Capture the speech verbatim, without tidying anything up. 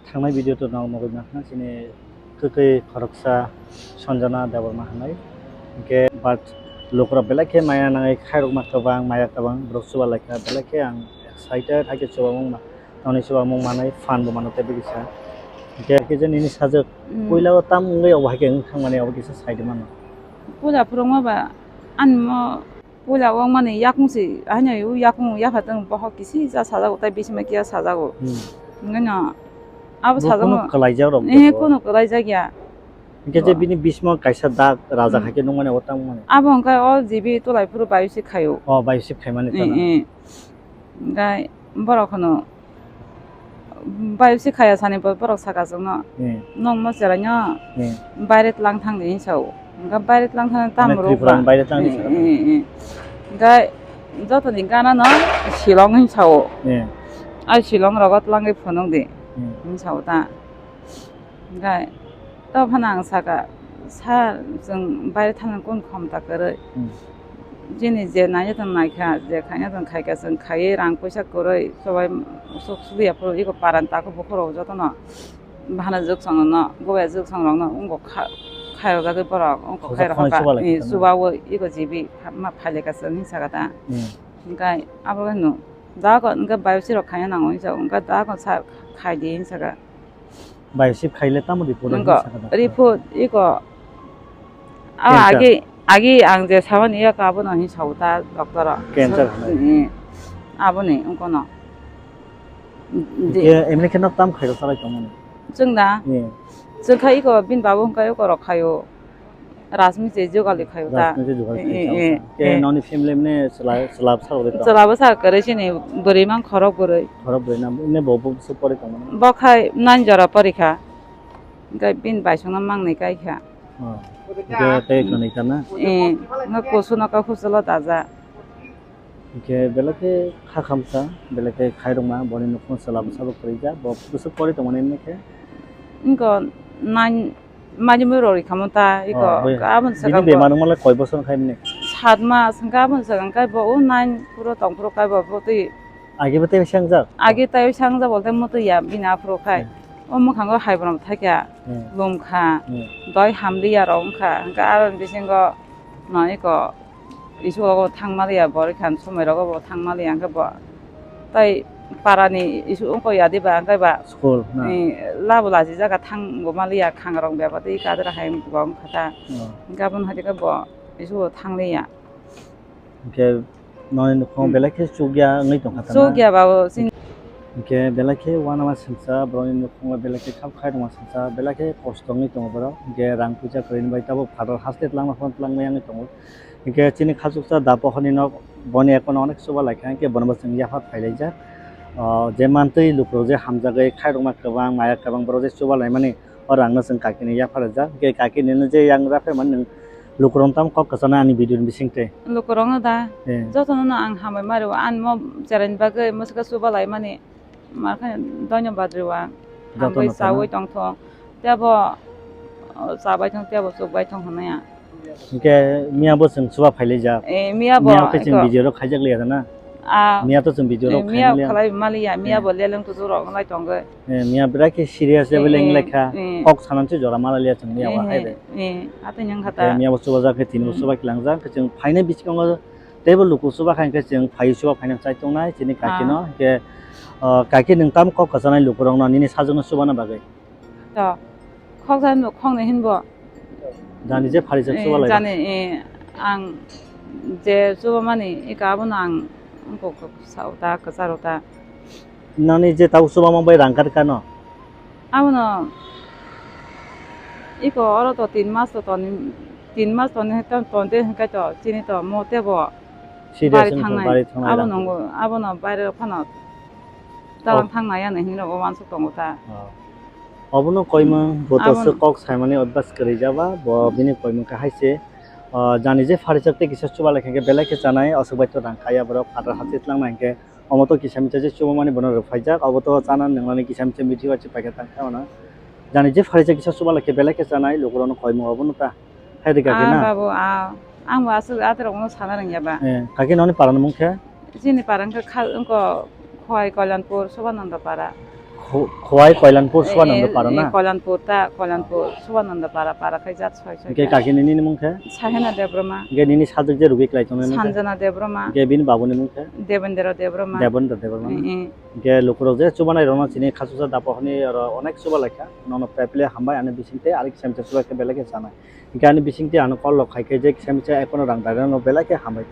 Thangnai video to nog nogwi mankha chini kwtwi khoroksa Sanjana Debbarma hinwi. Hinkhe but lukurok belai khe maya nangwi khairokma kwbang, maya kwbang borok chuba laikha, belai khe ang excited, hakhe chubamung ma-, tamni chubamung manwi fan bo mano tei bwkisa. Hinkhe, hinkhe je nini sajwk Mm. puila o tam wngwi obo hai khe wng thangmani obo kisa sai di mano. Puila phwrwngma ba ani mo Puila wngmani yakung se, haino yakung yapha tong bohok kisi ja sajago, tei bisingo kiya sajago. Hmm. Hingkhe no abo Bo sajakno, kunu kwlaijak rok eh, bo. Kunu kwlaijak ya. Hingkhe je Bo. Bini bismo kaisa dak rajak Hmm. hai khe nukmani abo tang mani. Abo hingkhe o G B tolai phuru biopsy khaio. O biopsy khaimani Eh, tana. Eh. Hingkhe borok hono Biopsy khaya sani bo borok saka chwngno. Hmm. Nokno chwraino Hmm. baire tlang thang di hinwi sao. Hwnkhe baire tlang thang tamo Mane rwkha. Tripura ni baire tlang di Hmm, saka. Hmm, hmm. Hwnkhe jotoni gana no Shillong hinwi sao. Hmm. Ai Shillong rogo tlangwi phunuk di Hmm. hinwi sao ta. Hwnkhe Tophano ang saka, "Sir, chwng baire thangna kunu khomta kwrwi. Hmm. Chini je naina tong naikha, je khaina tong khaikha, chwng khaiwi rang puisa kwrwi, chubai sok suliya phuru eko parani takhuk bukhuk rok jotono bahana jwk songno, gobya jwk songrokno wngkok kha-, khairokjagwi borok wngkok Sosa khairok khonai hakha, chuba lai eh, kha na? Chubawi eko G B ma phailaikha chwng," hinwi saka ta. Hmm. Hwnkhe abo no, "Da ko hwnkhe biopsy rok khaina nango," hinwi saka, hwnkhe, "Da ko sir, khai di," hinwi saka. Biopsy khaile tamo report Nangkha, hinwi sakha doctor? Report iko. Ah, Cancer. Agi, agi ang je sabani yak abono hin sao ta doctor o. Cancer So, hanai. Eh, aboni ungkono. Di- Ye, emni khe nok tam khairo salai tongmani? Chwng da? Eh. Chwng kha iko bin babu hwnkha iko rok khaio. Rajmiti jugali khaio ta. Rajmiti jugali Eh, khaio eh, ta. Eh, Eh, eh. Noni family mne chwla, chwla bwsa rok de ta? Chwla bwsa kwrwi chini bwrwi mang khorok bwrwi. Khorok bwrwi na, ne bo, bo bwswk pori tongmani? Bo khai nine jora pori kha. Hwnkhe bini baisongno mangnwi kai kha. Oh. Hwnkhe tei kwnwi kha na? Eh, hwnkhe kusu no kha huchulo daja. Hwnkhe belai khe kha khamsa, belai khe khairokma, boni nukhung chwla bwsa bo kwrwi kha, bo bwswk pori tongmani hwnkhe? Wngkha nine, mani mui rori khamung ta, iko Oh, bai. Aboni Bini sakang bemar bo wngmale koi bosor khai mani? Sat mas, hwnkhe aboni sakang khai bo o nine phuru tong phuru khai bo, bo twi Agi bo tei sangjak? Agi tei sangjak bolte mutwi ya bini aphuru khai. Hmm. O mwkhango hai borom thakya, Hmm. lum kha, Hmm. doi hamliya rok wngkha, hwnkhe aroni bisingo no iko Isu ogo thangmaliya, boroi khan somoi rogo bo thangmaliya, hwnkhe bo tai parani isu ongkho ya diba, hwnkhe ba School, na? Eh, labo lachi jaga thangbo maliya, khangrok bebak tei kadra hai bo wngkha ta. Oh. Hwnkhe aboni hai khe bo isu bo thangliya. Hwnkhe noni nukhung Hmm. belai khe chukya wngwi tongkha ta na? Chukya ba bo chini Hwnkhe belai khe uanama sengsa borokni nukhungo belai khe khap khai tongma sengsa belai khe kosto wngwi tongo borok. Hwnkhe rang puisa kwrwini bai tabuk phataro haste twlangma phano twlangmaya wngwi tongo. Hwnkhe chini khachuksa da pohorni nok boni ekono onek chuba laikha, hwnkhe bonobo chwng yaphar phailaijak. O, je mantwi lukurok je hamjagwi khairokma kwbang, maya kwbang borok je chuba laimani, o rangno chwng kakini yaphar rijak. Hwnkhe kakini no je yang yapharmani nwng lukurokno tamo kok kwchanai ani video ni bisingtwi. Lukurokno da? Eh. Jotono no ang hambai ma rwo, ani mo cheraini bagwi mwswkhe chuba laimani. Ma khe dhonyobad rwo ang. Jotono Hambai kheno. Chaui tongthong. Tebo, o, chabai thong, tebo chukbai thong hwnwi ang. Hwnkhe miya bo chwng chuba phailaijak. Eh, miya bo Miya khe chwng eko video rok khaijak liya na? Ah, Miya to chwng video eh, rok miya khaina liya. Khalai maliya, miya Eh. Bo leleng tutu rok nai tongo. Eh, miya bera khe serious level Eh, wng lai kha. Eh. Kok sanam se jora mala liya chwng miya bo Eh, hai de. Eh, atwi nyang Hwnkhe khata. Miya bo chuba jak khe tini bo Hmm. chuba kilangjak khe chwng phainai bisingo Teibo luku chuba kha hwnkhe chwng phaiwi chuba phaina chai tongnai chini kaki no. Ah. Hwnkhe, ah, kaki nwng tamo kok kwchanai lukurokno nini sajwkno chubana bagwi? To, khoksa hinbo, khoknwi hinbo. Jani je pharijak Eh, chuba lai. Jani, eh, ang je chubamani, eka abono ang wngkok kok sao ta, kwcharo ta. Nani je tabuk chubamung bai rang kar kano? Abono iko oro to tin mas to toni, tin mas toni, ton-, tonte hwnkhe to chini to mo tebo Serious bari wngkha, thangnai. Bari thangnai Abo rang. Nongo, abono baire rok phano talang Oh. Thangnai ano hinwi rogo uansuk tongo ta. Oh. Obono koimung, bo to Abono se kok saimani advice kwrwi jaba, bo bini koimung khe hai se, ah, jani je pharijak tei kisa chuba lai khe belai khe chanai, aswk bai to rang kaya borok, phatar Hmm. Hapsi tlangnai hwnkhe Omo to kisa misa je chubamani bono rwphaijak, obo to chana nwngnani kisa misa mithi bai se paikha tang kha mano. Jani je pharijak kisa chuba lai khe belai khe chanai, lukurokno koimung obono ta hai rwkha khe Ah, na. Babu, ah, ang bo aswk aterokno sana rwngya ba. Eh, kaki noni parani mung khe? Chini para wngkha kha-, wngkha Khowai Kalyanpur, Sobananda para. Khowai Koilanpur Subananda para na? Koilanpur ta, Koilanpur Subananda para, para khai jat soi soi. Hingke kaki nini nimung khe? Sahina Debroma. Hingke nini sajwk je rugwi klai tongnai mung khe? Sanjana Debroma. Hingke bini babu ni mung khe? Debendra Debroma. Debendra Debroma. Hingke lukurok je chubanai rokno chini khachusa dapa hwnwi oro onek chuba laikha. Nono pepile hambai ani bisingte arik semte chuba khe belai khe chanai. Hingke ani bisingte ano call rok khai khe je semte ekono rang dairano belai khe hambai.